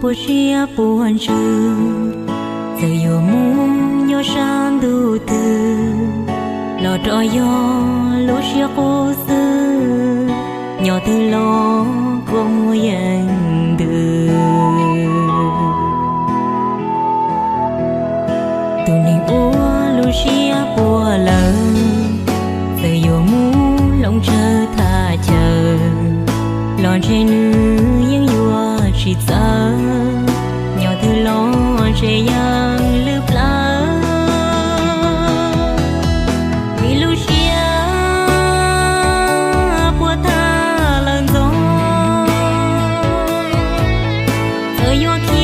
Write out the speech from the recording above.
Puas siab puas ntsws, txawm yuav mus nyob sab ntuj twg, los rov yog lub siab qub xwb, nyob twg los kua muag yeej ntws. Tus neeg ua lub siab puas lawm, txawm yuav mus hloov tsawg thaj chaw, los ntshe nws yeej yuav tsis txawv, nyob twg los ntshe yeej lwj plawv. Vim lub siab puas tag lawm ntxov, txawm yuav khi